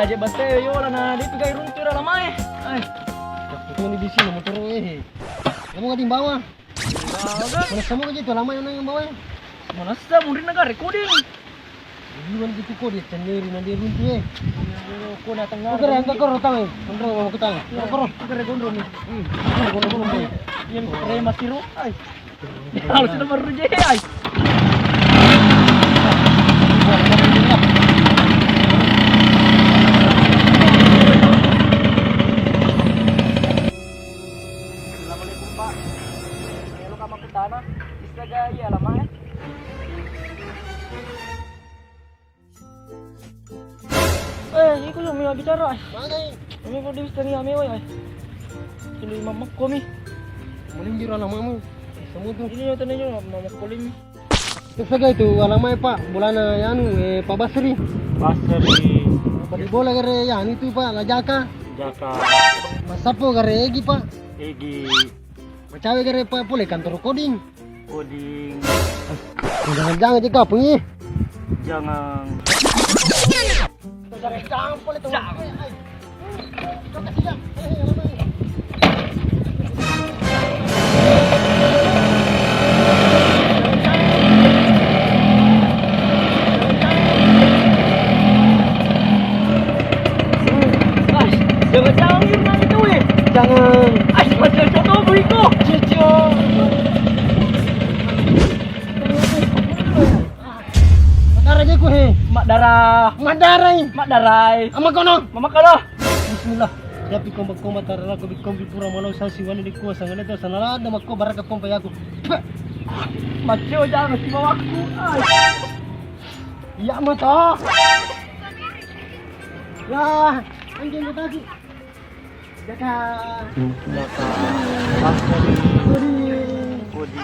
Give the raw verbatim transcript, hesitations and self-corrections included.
Je batte yola na de' tu gai runtu ro alamae. Ai. Aku ni bisi nomor turu e. Kamu nggak di bawah? Mana semua gitu alamae nang bawah. Manessa munrinna ga recording. Iwan gitu ko dia sendiri nanti runtu e. Ko na tengah. Oke, angkat koro tangan. Kontrol mau kita. Koro. Oke, kontrol ni. Hmm. Kontrol, kontrol. Yang keren masih ro. Ai. Harus nomor je ai. Assalamualaikum, Pak. Elo ka makkutana, bisa ga iya alamae? Eh, iko lo mi bicara. Mana? Ini kok di misteri ame wai. Tuli mamakko mi. Mending jiro alamamu. Semua tu. Ini yo tanya yo mamakko limi. Terus aga itu alamae, Pak, bolana anu, eh, Pak Basri. Basri. Pak di bola gare ya anu itu, Pak, Lajaka. Jaka. Masapo gare Egi, Pak. Egi. Macawe gare, Pak, pole kantor Kodim. Kodim. Jangan-jangan je kapung i. Jangan. Jangan-jangan pole tu. Jangan-jangan itu, eh. Jangan. Ai, macam contoh iko. Cucu. Madara je ku he. Madara. Madara i. Madara i. Ama kono. Mama kono. Bismillah. Tapi komba-komba tarala ko bikombi pura malau sasi wani di kuasa ngene to sanala ada makko baraka kompa yaku. Macio jangan si bawaku. Iya mata. Ya, anjing tadi. Jaka. Jaka. Budi. Budi. Budi.